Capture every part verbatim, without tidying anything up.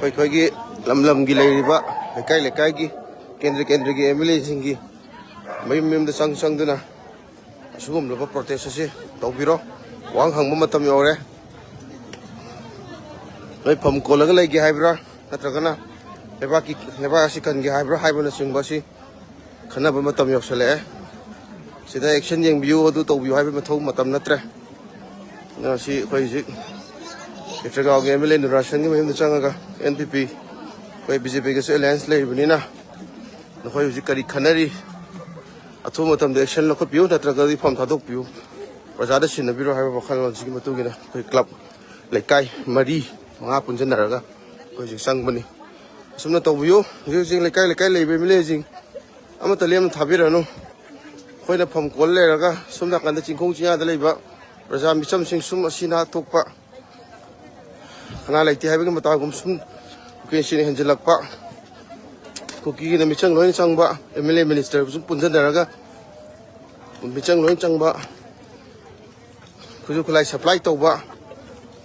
ꯑꯩꯈꯣꯏꯒꯤ ꯂꯝ ꯂꯝꯒꯤ ꯂꯩꯔꯤꯕ ꯂꯩꯀꯥꯏ ꯂꯩꯀꯥꯏꯒꯤ, ꯀꯦꯟꯗ꯭ꯔ ꯀꯦꯟꯗ꯭ꯔꯒꯤ ꯑꯦꯝ ꯑꯦꯜ ꯑꯦꯁꯤꯡꯒꯤ ꯃꯌꯨꯝ ꯃꯌꯨꯝꯗ ꯆꯪ ꯆꯪꯗꯨꯅ ꯑꯁꯤꯒꯨꯝꯂꯕ ꯄ꯭ꯔꯣꯇꯦꯁ ꯑꯁꯤ ꯇꯧꯕꯤꯔꯣ꯫ ꯋꯥꯍꯪ ꯍꯪꯕ ꯃꯇꯝ ꯌꯧꯔꯦ꯫ ꯅꯣꯏ ꯐꯝ ꯀꯣꯜꯂꯒ ꯂꯩꯒꯦ ꯍꯥꯏꯕ꯭ꯔꯥ, ꯅꯠꯇ꯭ꯔꯒꯅ ꯂꯩꯕꯥꯛꯀꯤ, ꯂꯩꯕꯥꯛ ꯑꯁꯤ ꯀꯟꯒꯦ ꯍꯥꯏꯕ꯭ꯔꯥ ꯍꯥꯏꯕꯅꯆꯤꯡꯕ ꯑꯁꯤ ꯈꯟꯅꯕ ꯃꯇꯝ ꯌꯧꯁꯤꯜꯂꯛꯑꯦ꯫ ꯁꯤꯗ ꯑꯦꯛꯁꯟ ꯌꯦꯡꯕꯤꯌꯨ, ꯑꯗꯨ ꯇꯧꯕꯤꯌꯨ ꯍꯥꯏꯕꯒꯤ ꯃꯊꯧ ꯃꯇꯝ ꯅꯠꯇ꯭ꯔꯦ꯫ ꯉꯁꯤ ꯑꯩꯈꯣꯏ ꯍꯧꯖꯤꯛ ꯈꯦꯇ꯭ꯔꯤꯒꯥꯎꯒꯤ ꯑꯦꯝ ꯑꯦꯜ ꯑꯦ ꯅꯨꯔꯥꯁꯟꯒꯤ ꯃꯌꯨꯝꯗ ꯆꯪꯉꯒ, ꯑꯦꯟ ꯄꯤ ꯄꯤ, ꯑꯩꯈꯣꯏ ꯕꯤ ꯖꯦ ꯄꯤꯒꯁꯨ ꯑꯦꯂꯥꯏꯟꯁ ꯂꯩꯔꯤꯕꯅꯤꯅ, ꯅꯈꯣꯏ ꯍꯧꯖꯤꯛ ꯀꯔꯤ ꯈꯟꯅꯔꯤ? ꯑꯊꯨꯕ ꯃꯇꯝꯗ ꯑꯦꯛꯁꯟ ꯂꯧꯈꯠꯄꯤꯌꯨ, ꯅꯠꯇ꯭ꯔꯒꯗꯤ ꯐꯝ ꯊꯥꯗꯣꯛꯄꯤꯌꯨ꯫ ꯄ꯭ꯔꯖꯥꯗ ꯁꯤꯟꯅꯕꯤꯔꯣ ꯍꯥꯏꯕ ꯋꯥꯈꯜꯂꯣꯟꯁꯤꯒꯤ ꯃꯇꯨꯡ ꯏꯟꯅ ꯑꯩꯈꯣꯏ ꯀ꯭ꯂꯕ ꯂꯩꯀꯥꯏ ꯃꯔꯤ ꯃꯉꯥ ꯄꯨꯟꯁꯤꯟꯅꯔꯒ ꯑꯩꯈꯣꯏ ꯍꯧꯖꯤꯛ ꯆꯪꯕꯅꯤ꯫ ꯑꯁꯨꯝꯅ ꯇꯧꯕꯤꯌꯨ꯫ ꯍꯧꯖꯤꯛ ꯍꯧꯖꯤꯛ ꯂꯩꯀꯥꯏ ꯂꯩꯀꯥꯏ ꯂꯩꯕ ꯑꯦꯝ ꯑꯦꯜ ꯑꯦꯁꯤꯡ ꯑꯃꯠꯇ ꯂꯦꯝꯅ ꯊꯥꯕꯤꯔꯅꯨ꯫ ꯑꯩꯈꯣꯏꯅ ꯐꯝ ꯀꯣꯜ ꯂꯩꯔꯒ ꯁꯣꯝ ꯅꯥꯀꯟꯗ ꯆꯤꯡꯈꯣꯡ ꯆꯤꯡꯌꯥꯗ ꯂꯩꯕ ꯄ꯭ꯔꯖꯥ ꯃꯤꯆꯝꯁꯤꯡ ꯁꯨꯝ ꯑꯁꯤ ꯑꯅꯥ ꯊꯣꯛꯄ, ꯀꯅꯥ ꯂꯩꯇꯦ ꯍꯥꯏꯕꯒꯤ ꯃꯇꯥꯒꯨꯝ ꯁꯨꯝ ꯀꯨꯀꯤꯁꯤꯡꯅ ꯍꯦꯟꯖꯤꯜꯂꯛꯄ, ꯀꯨꯀꯤꯒꯤꯅ ꯃꯤꯆꯪ ꯂꯣꯏꯅ ꯆꯪꯕ, ꯑꯦꯝ ꯑꯦꯜ ꯑꯦ ꯃꯤꯅꯤꯁꯇꯔ ꯁꯨꯝ ꯄꯨꯟꯁꯤꯟꯅꯔꯒ ꯃꯤꯆꯪ ꯂꯣꯏꯅ ꯆꯪꯕ, ꯈꯨꯠꯁꯨ ꯈꯨꯠꯂꯥꯏ ꯁꯄ꯭ꯂꯥꯏ ꯇꯧꯕ,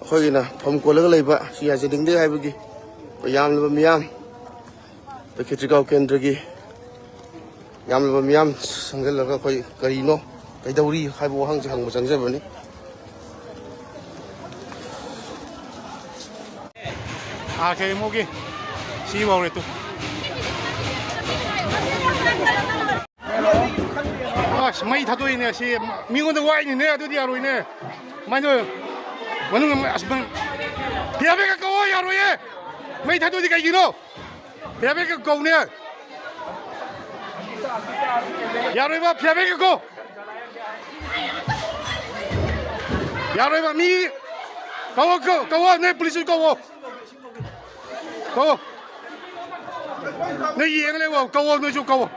ꯑꯩꯈꯣꯏꯒꯤꯅ ꯐꯝ ꯀꯣꯜꯂꯒ ꯂꯩꯕ ꯁꯤ ꯌꯥꯖꯅꯤꯡꯗꯦ ꯍꯥꯏꯕꯒꯤ ꯑꯩꯈꯣꯏ ꯌꯥꯝꯂꯕ ꯃꯤꯌꯥꯝ, ꯑꯩꯈꯣꯏ ꯈꯦꯇ꯭ꯔꯤꯒꯥꯎ ꯀꯦꯟꯗ꯭ꯔꯒꯤ ꯌꯥꯝꯂꯕ ꯃꯤꯌꯥꯝ ꯆꯪꯁꯤꯜꯂꯒ ꯑꯩꯈꯣꯏ ꯀꯔꯤꯅꯣ, ꯀꯩꯗꯧꯔꯤ ꯍꯥꯏꯕ ꯋꯥꯍꯪꯁꯦ ꯍꯪꯕ ꯆꯪꯖꯕꯅꯤ꯫ ꯑꯥ, ꯀꯩ ꯑꯃꯨꯛꯀꯤ ꯁꯤ ꯐꯥꯎꯔꯦ ꯇꯨ꯫ ꯑꯁ, ꯃꯩ ꯊꯥꯗꯣꯛꯏꯅꯦ ꯁꯤ꯫ ꯃꯤꯉꯣꯟꯗ ꯋꯥꯏꯅꯤꯅꯦ, ꯑꯗꯨꯗꯤ ꯌꯥꯔꯣꯏꯅꯦ꯫ ꯀꯃꯥꯏꯅ ꯇꯧꯋꯤ? ꯃꯅꯨꯡ ꯑꯃ-, ꯑꯁ, ꯃꯅꯨꯡ-, ꯐꯤꯌꯥꯕꯦꯒ ꯀꯧꯋꯣ, ꯌꯥꯔꯣꯏꯌꯦ꯫ ꯃꯩ ꯊꯥꯗꯣꯛꯏꯗꯤ ꯀꯩꯒꯤꯅꯣ? ꯐꯤꯌꯥꯕꯦꯒ ꯀꯧꯅꯦ꯫ ꯌꯥꯔꯣꯏꯕ, ꯐꯤꯌꯥꯕꯦꯒ ꯀꯧ꯫ ꯌꯥꯔꯣꯏꯕ, ꯃꯤ ꯀꯧꯋꯣ, ꯀꯧ-, ꯀꯧꯋꯣ, ꯅꯣꯏ ꯄꯨꯂꯤꯁꯁꯨ ꯀꯧꯋꯣ꯫ ꯀꯧꯋꯣ꯫ ꯅꯣꯏ ꯌꯦꯡ ꯂꯩꯌꯣ, ꯀꯧꯋꯣ, ꯅꯣꯏꯁꯨ ꯀꯧꯋꯣ꯫